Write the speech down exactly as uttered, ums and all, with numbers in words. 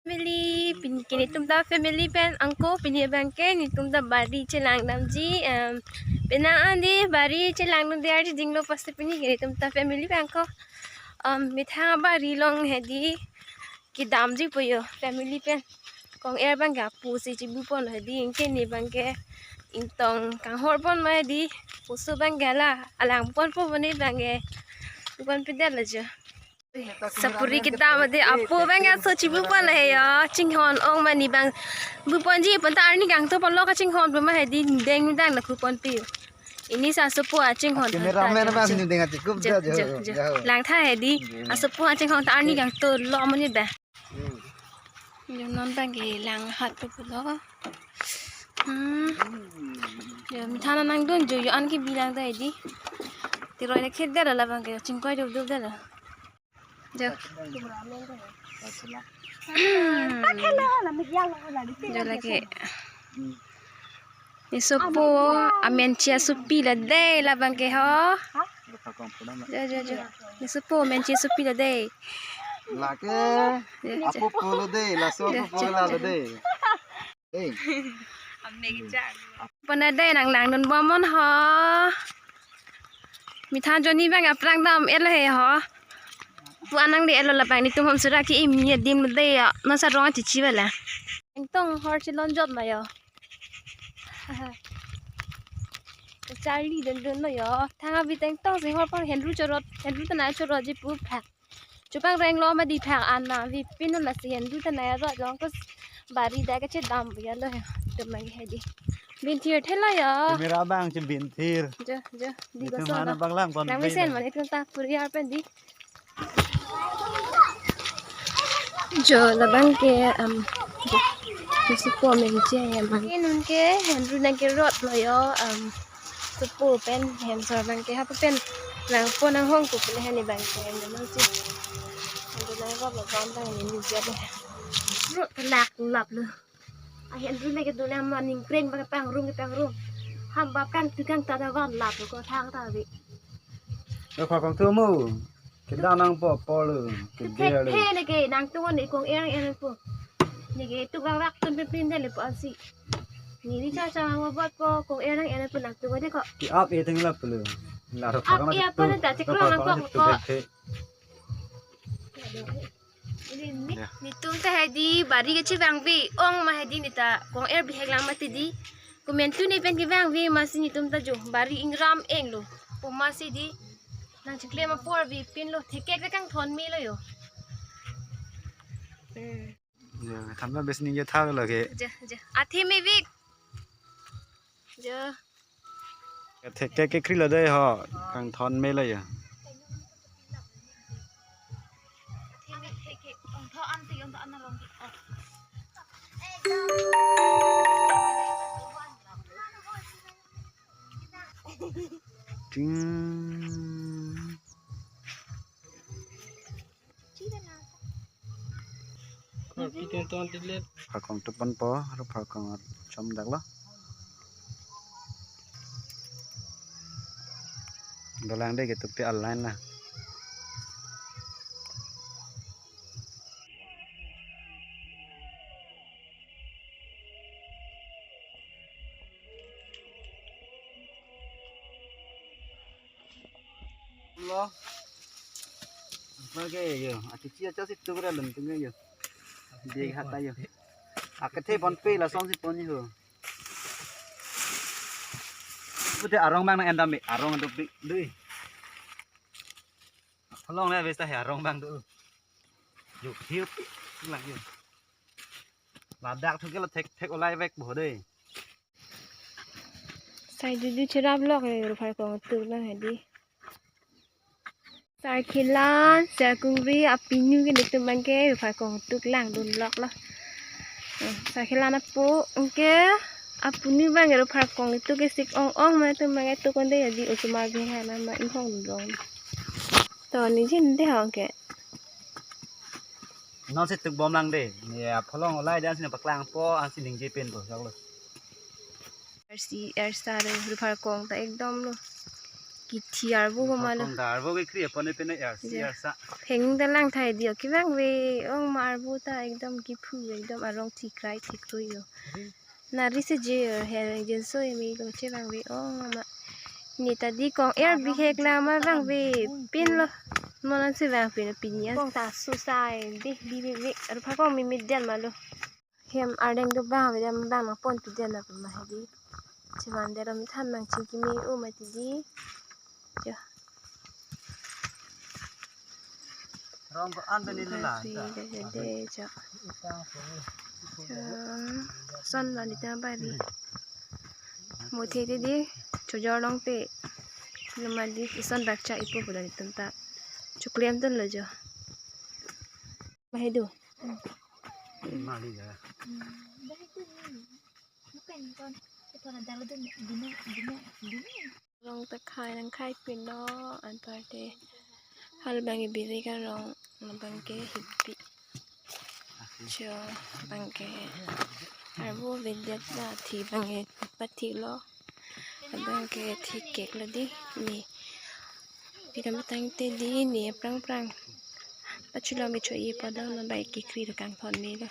Family, pini ke netum ta family pen angko, pini abang ke netum ta bari chelang damji, em, penang ani bari chelang dun diar ji dinglo, pasti pini ke netum ta family pen angko, em, methang bari along hedi kedamji po yo, family pen. Kong-er abang ke apo si chibu pon hedi, anke ne abang ke ingtong kanghor pon ma hedi, pusu abang ke la alang ponpo, ne abang ke pon pidetlo jo. Sapuri kedam hedi, apo abang ke aso chibu pon he yo, chinghon ong ma ne abang bu ponji pon ta arni kangto ponlo kachinghon pu ma hedi, deng dang na ku ponpe yo. Ini sa asopo achinghon pon ta. Cameraman jo, abang jo. Sini deng achikup jo, da jo, jo, jo, jo. Jo. Langtha hedi, hmm, asopo achinghon ta arni kangtolo ma ne abang. Hmm. Jo non abang ke lang hat pu pulo. Hmm. Jo methang nangdun jo, jo an ke bilang ta hedi. Tiroi ne khet detlo labang ke, chingkoi dubdub detlo. Jo. Hmm. Jo lake. Ne asopo amenchi asopi lo dei labang ke ho. Jo, jo, jo. Ne asopo amenchi asopi lo dei. Lake. Jo, jo. Apo pulo dei, laso apo pulo dei. Hey. Pon dei nang langdun bom non ho. Methang joni abang aphrang dam-etlo he ho. Pu anang de-etlo labang, netum hom sura ke imi adim lo dei ya. Non sa rong chichi bala. Ingtong hor chelon jot ma yo. Charli dundunlo yo. Thang abi tengtong si hor pon henru chorot, henru ta nai chorotji pu phak. Chupang renglo ma di phak an ma vi pin la si henru ta nai ro jong ko bari da kachedam ya lo he. Tum abang hedi. Binthir thelo yo. Camera abang che binthir. Jo, jo. Di ko netum so hana lo. Bang lang pon. Lang bin mesen lo. Mane tum ta puri ar pen di. Jo labang ke, um, jo. Ne asopo amenchi ya abang. Inun ke henru nang kerotlo yo, um, asopo pen hensor abang ke hapu pen nang pon nang hong pu pule hani abang ke, em, nang si. Henru nang rotlo bom abang ne ni jat le. Rot kelak lap lo. Ahen ru ne kedun ama ning kreng ba kepangrum kepangrum. Ham bap kangtu kangta ta van lap ko thang ta vi. Lo pha kong tu mu. Kedam nangpo po lo. Kedam lo. Thek the ne ke nangtum ne kong-er nang-er po. Ne ke tuk rak rak tun pin pin detlo po ansi. Ne ni cha cha nang bot po kong-er nang-er po nangtum ne ko. Ki ap e teng lap lo. La ro pha kong. Ap e ap po ne ta chek rong nang ko ko. Ya. Netum ta hedi bari kachevangve ong ma hedi, ne ta kong-er bihek lang mati di. Komantu ne pen kevangve ma si netum ta jo bari ingram eng lo. Pu ma si di nang chiklem apor vi pin lo, thekek ta kangthon melo yo. Hmm. Jo, than abang bes ning jo tha lo ke. Jo, jo. Athe me vik. Jo. Thek ke ke kri lo dei ho, kangthon melo ya. Ting. Pharkong tu ponpo, aro pharkong chom dak lo. Dolang dei ketuk te a line na. Lo. Apa ke yo? Achichi acha si tuk ra lun tung yo. Dia hat ta yo. Akethe ponpe lason si pon yo. Pute arong abang nang endam me, arong do pi dui. Along le bes ta he arong abang do. Yo, hiu pi lang yo. Ladak thu ke lo thek thek olai vek bo dei. Sai dudu cherap lok le ru pharkong tuk lang hedi. Sarkhilan, Sarkungri, apinu ke netum abang ke ru pharkong tuk langdun lok lo. Eh, Sarkhilan apo, anke apunu abang ke ru pharkong tuk ke sik ong ong ma netum abang ke tuk konde jadi osomar bihek hai ma ma inghong dong. To ni jin de hong ke. Non si tuk bom lang dei. Ne apholong olai dan si nangpaklangpo, ansi ningje pen po, jak lo. Ersi, ersa lo, ru pharkong ta ekdom lo. kithi arvo ho ma lo. Kong da arvo kekri apon epine ersi, ya, ersa. Heng ta lang thai dio kevang ve ong ma arvo ta ekdom kiphu ekdom arong thikrai thikroi yo. Nari se je her jinso emi lo chevang ve ong ma. Ne ta di kong er bihek la ma vang ve pin lo. Non an si vang pin pin ya ta susai de di ve ve arpha kong mi mit den ma lo. Hem ardeng do bang ve dam bang nang pon pi den na ma hedi. Chiman de ram than nang chingki me u ma ti di. Jo. Rong ko an bani la. Basi de de de jo. Jo. Son la ni ta bari. Mo the de de. Chojor long pe. Lama di ison bakcha ipo bola ni tum ta. Chuklem tun lo jo. Mahedu. Mali ya. Rong ta khai nang khai pin lo anpar te hal bang ibiri ka rong bang ke hipi. Jo bang ke arvo vedet na thi bang ke pathi lo. Bang ke thi kek lo di ni. Pidam tang te di ni prang prang. Pachulom icho i padam na bai kekri kangthon me lo.